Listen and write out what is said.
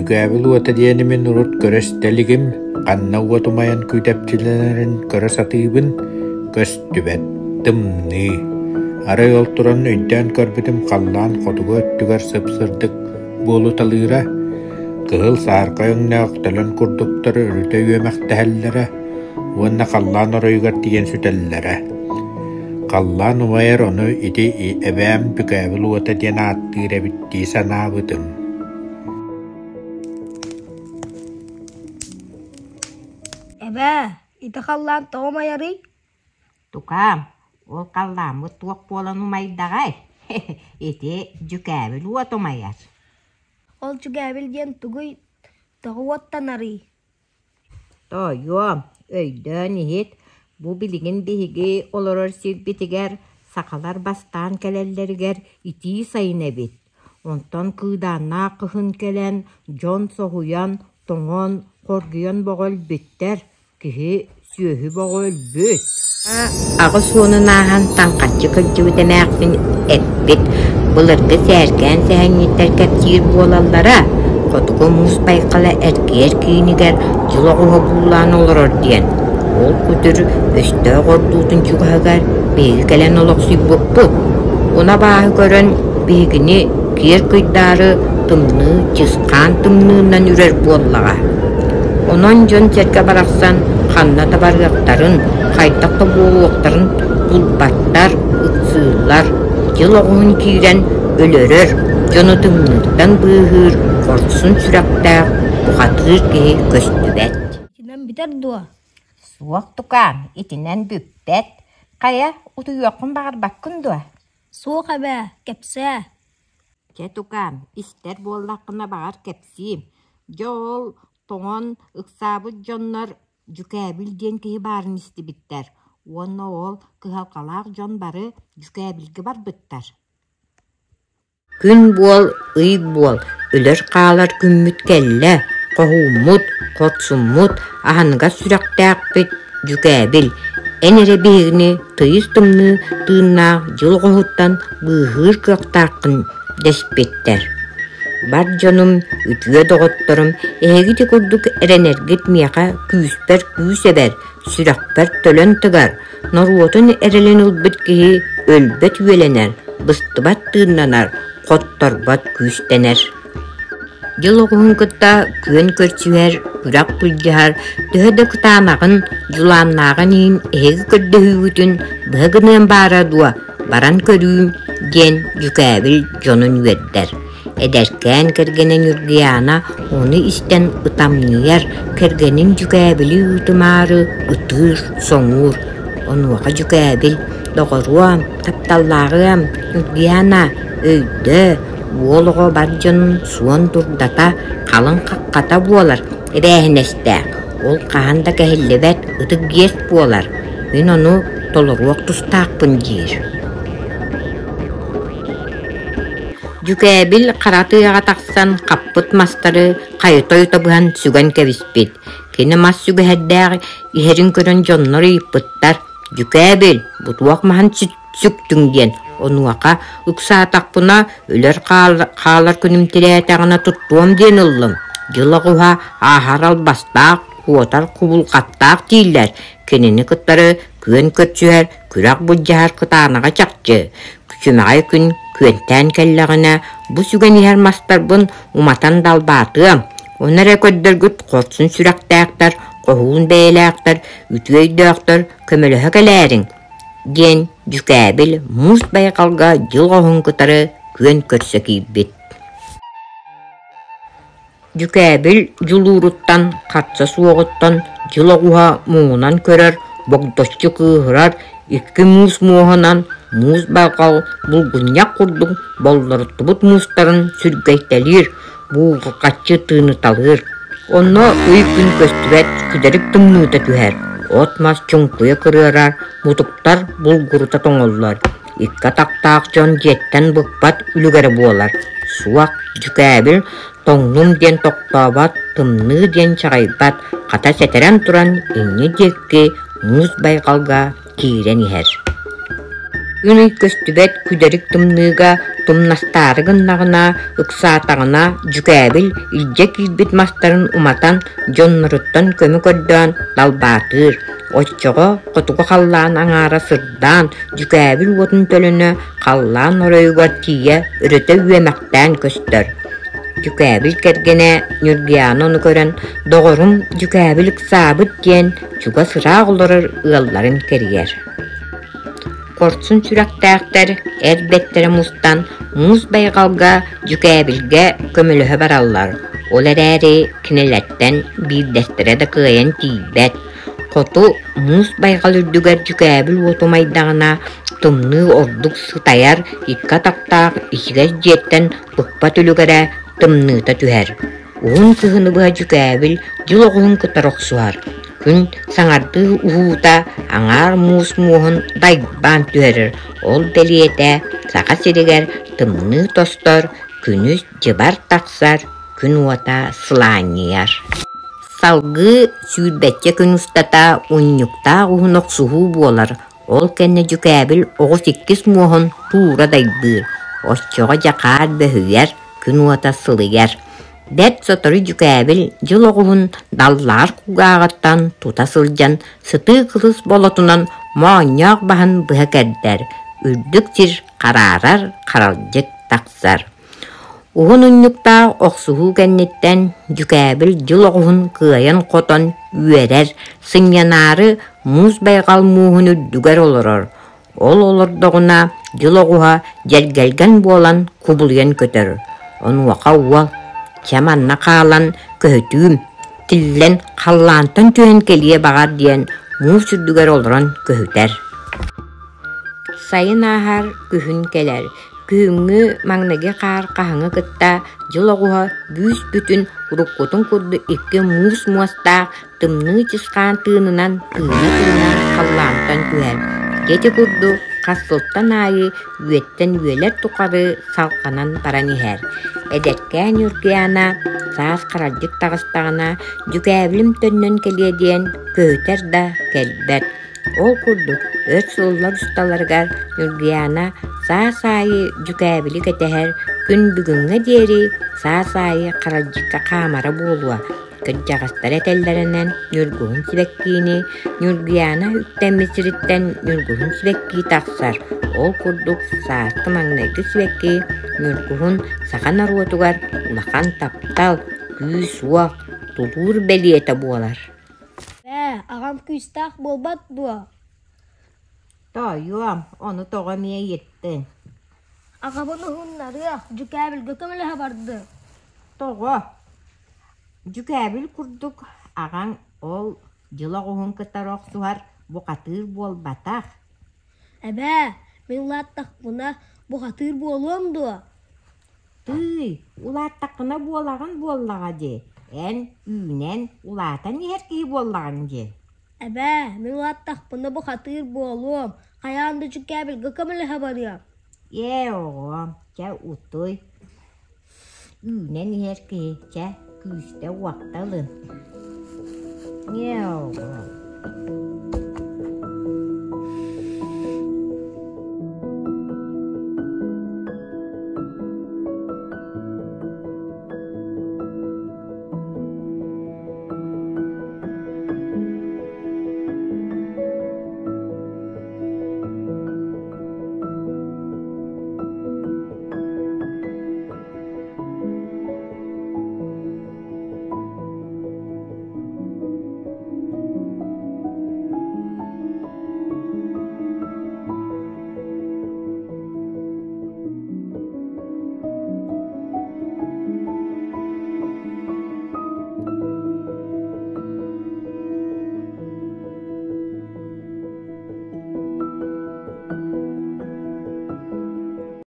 Дьүкээбил уота диэни мин урут көрө истэ илигим, ханна уот умайан күүтэпчилэнэрин көрө сатыыбын, көстүбэт, тымныы. Арай ол туран өйдөөн көрбүтүм халлаан хотугу өттүгэр сып-сырдык буолуталыыра, кыһыл саарка өҥнөөх төлөн курдуктар өрүтэ үөмэхтэһэллэрэ уонна халлаан оройугар тиийэн сүтэллэрэ. Халлаан умайар ону ити эбээм Дьүкээбил уота диэн ааттыыр эбит дии санаабытым. Эбээ, ити халлаан тоҕо умайарый? Тукаам, ол халлааммыт туох буолан умайдаҕай? Ити дьүкээбил уот умайар. Ол дьүкээбил диэн тугуй, тоҕо уоттанарый? Тоойуом, өйдөөн иһит, бу билигин биһиги олорор сирбитигэр сахалар бастаан кэлэллэригэр итии сайын эбит. Онтон кыыдааннаах кыһын кэлэн, дьон соһуйан, тоҥон, хоргуйан бөҕө өлбүттэр, Киһи сүөһү бөҕө өлбүт. 80-ун ааһан таҥхаччы кырдьыбыт эмээхсин эппит: "Былыргы сээркээн сэһэнньиттэр кэпсиир буолаллара, хотугу муус байҕала эргийэр киинигэр дьыл оҕуһа буулаан олорор диэн. Ол күтүр өстөөх ордуутун чугаһыгар биһиги кэлэн олохсуйбуппут. Ону абааһы көрөн биһигини киэр кыйдаары тымныы чысхаан тымныынан үрэр буоллаҕа. Онон дьон-сэргэ барахсан ханна да барыахтарын, хайдах да буолуохтарын булбаттар, ыксыыллар, дьыл оҕуһун киирэн өлөрөр, дьону тымныыттан быыһыыр хорсун сүрэхтээх бухатыыр киһи көстүбэт. Итинэн бүтэр дуо? Суох тукаам, итинэн бүппэт. Хайа, утуйуоххун баҕарбаккын дуо? Суох эбээ, кэпсээ. Чэ, тукаам, истэр буоллаххына баҕар кэпсиим. Дьэ ол тоҥон ыксаабыт дьоннор Дьүкээбил диэн киһи баарын истибиттэр уонна ол кыһалҕалаах дьон бары Дьүкээбилгэ барбыттар. Күн буол, ый буол, өлөр-хаалар күммүт кэллэ, хоһууммут, хорсуммут, аһыныгас сүрэхтээхпит Дьүкээбил, эн эрэ биһигини тыйыс тымныы тыыннаах дьыл оҕоһуттан быыһыыр кыахтааххын дэспиттэр. Бар дьонум, үтүө доҕотторум, эһиги ити курдук эрэнэргит миэхэ күүспэр күүс эбэр, сүрэхпэр төлөн тыгар, норуотун эрэлин ылбыт киһи өлбөт үөлэнэр, быстыбат тыыннанар, хотторбот күүстэнэр. Дьыл оҕуһун кытта күөн көрсүһэр, күрэх былдьаһар, төһө да кытаанаҕын, дьулааннааҕын иһин эһиги көрдөһүүгүтүн быһа гыныам баара дуо, баран көрүүм диэн дьүкээбил дьонун үөрдэр. Эдэркээн кэргэнэ Ньургуйаана ону истэн ытамньыйар, кэргэнин дьүкээбили ыытымаары ытыыр, соҥуур. Онуоха дьүкээбил «Доҕоруом, тапталлааҕыам, Ньургуйаана, өйдөө, уол оҕо бар дьонун суон дурдата, халыҥ хаххата буолар эбээһинэстээх, ол хаһан да кэһиллибэт ытык иэс буолар, мин ону толоруох тустаахпын» диир. Дьүкээбил хара тыаҕа тахсан хаппыт мастары хайыта-ойута быһан сүгэн кэбиспит. Кини мас сүгэһэрдээх иһэрин көрөн дьоннор ыйыппыттар: «Дьүкээбил, бу туох маһын сүктүҥ?» диэн. Онуоха ыксаатахпына өлөр хаалар күнүм тирээтэҕинэ туттуом диэн ыллым. Дьыл оҕуһа ааһар албастаах, куотар кубулҕаттаах дииллэр. Кинини кытары күөн көрсүһэр, күрэх былдьаһар кытаанаҕа чахчы. Күчүмэҕэй күн күөнтээн кэллэҕинэ, бу сүгэн иһэр мастарбын уматан далбаатыам, ону эрэ көрдөргүт хорсун сүрэхтээхтэр, хоһуун бэйэлээхтэр, үтүө өйдөөхтөр көмөлөһө кэлээриҥ, диэн дьүкээбил муус байҕалга дьыл оһун кытары күөн көрсө киирбит. Дьүкээбил дьулууруттан, харса суоҕуттан дьыл оҕуһа муҥунан көрөр, богдоччу кыыһырар, икки муус муоһунан муус байҕал булгунньах курдук боллоруттубут муустарын сүргэйтэлиир, буулҕаччы тыыныталыыр. Онно ый-күн көстүбэт күдэрик тымныыта түһэр, от-мас чуҥкуйа кырыарар, мутуктар булгурута тоҥоллор. Икки атахтаах дьон дьиэттэн быкпат үлүгэрэ буолар. Суох, дьүкээбил тоҥнум диэн тохтообот, тымныы диэн чаҕыйбат, хата сэтэрэн туран инньэ диэки муус байҕалга киирэн иһэр. Күн ый көстүбэт күдэрик тымныыга тумнастаары гыннаҕына, ыксаатаҕына дьүкээбил илдьэ киирбит мастарын уматан, дьонноруттан көмө көрдөөн далбаатыыр. Оччоҕо хотугу халлаан аҥаара сырдаан, дьүкээбил уотун төлөнө халлаан оройугар тиийэ өрүтэ үөмэхтээн көстөр. Дьүкээбил кэргэнэ Ньургуйаана ону көрөн, «Доҕорум, дьүкээбил ыксаабыт» диэн чугас ыраах олорор ыалларын кэрийэр. Хорсун сүрэхтээхтэр эр бэттэрэ мустан муус байҕалга дьүкээбилгэ көмөлөһө бараллар, ол эрээри кинилэртэн биирдэстэрэ да кыайан тиийбэт. Хоту муус байҕал үрдүгэр дьүкээбил уоту умайдаҕына, тымныы ордук сытайар икки атахтаах ичигэс дьиэттэн быкпат үлүгэрэ тымныыта түһэр. Уһун кыһыны быһа дьүкээбил дьыл оҕуһун кытары охсуһар, күн саҥардыы уһуута аҥаар муус муоһун дайбаан түһэрэр, ол бэлиэтэ Саха сиригэр тымныы тостор, күнүс дьыбар тахсар, күн уота сылаанньыйар. Салгыы сүүрбэччэ күн устата унньуктаах уһун охсуһуу буолар, ол кэннэ дьүкээбил оҕус иккис муоһун туура дайбыыр, оччоҕо дьакаар бөһүйэр, күн уота сылыйар. Бэрт сотору дьүкээбил дьыл оҕуһун даллаар кулгааҕыттан тута сылдьан сытыы кылыс болотунан моонньоох баһын быһа кэрдэр, үрдүк сир хараарар, харалдьык тахсар. Уһун унньуктаах охсуһуу кэнниттэн дьүкээбил дьыл оҕуһун кыайан-хотон үөрэр, сынньанаары муус байҕал мууһун үрдүгэр олорор. Ол олордоҕуна дьыл оҕуһа дьэргэлгэн буолан кубулуйан көтөр. Онуоха уол: «Чэ, манна хаалан көһүтүүм, тиллэн халлаантан түһэн кэлиэ баҕар» диэн муус үрдүгэр олорон көһүтэр. Сайын ааһар, күһүн кэлэр. Күһүҥҥү маҥнайгы хаар хаһыҥы кытта дьыл оҕуһа бүүс-бүтүн уруккутун курдук икки муус муостаах тымныы чысхаан тыынынан тыына-тыына халлаантан түһэр. Дьэ ити курдук хас сылтан аайы үөттэн үөлэр тухары салҕанан баран иһэр. Эдэркээн Ньургуйаана саас харалдьык таҕыстаҕына дьүкээбилим төннөн кэлиэ диэн көһүтэр да кэлбэт. Ол курдук өр сыллар усталарыгар Ньургуйаана саас аайы дьүкээбили кэтэһэр, күн бүгүҥҥэ диэри саас аайы харалдьыкка хаамара буолуо. Кырдьаҕастар этэллэринэн ньургуһун сибэккиини Ньургуйаана үктэммит сириттэн ньургуһун сибэкки тахсар. Ол курдук сааскы маҥнайгы сибэкки ньургуһун саха норуотугар улахан таптал, күүс-уох, тулуур бэлиэтэ буолар. Ээ, аҕам күүстээх буолбат дуо? Тоойуом, ону тоҕо эмиэ ыйыттыҥ? Аҕабын уһуннарыах, дьүкээбилгэ көмөлөһө бардым. Тоҕо? Дьүкээбил курдук аҕаҥ ол дьыл оҕуһун кытары охсуһар бухатыыр буолбатах. Эбээ, мин улааттахпына бухатыыр буолуом дуо? Тыый, улааттаххына буолаҕын буоллаҕа дии, эн үүнэн, улаатан иһэр киһи буоллаҕыҥ дии. Эбээ, мин улааттахпына бухатыыр буолуом, хайаан да дьүкээбилгэ көмөлөһө барыам. Ээ, оҕом, чэ утуй. Үүнэн иһэр киһи чэ күүстэ-уохта ылын. Ээ, оҕом.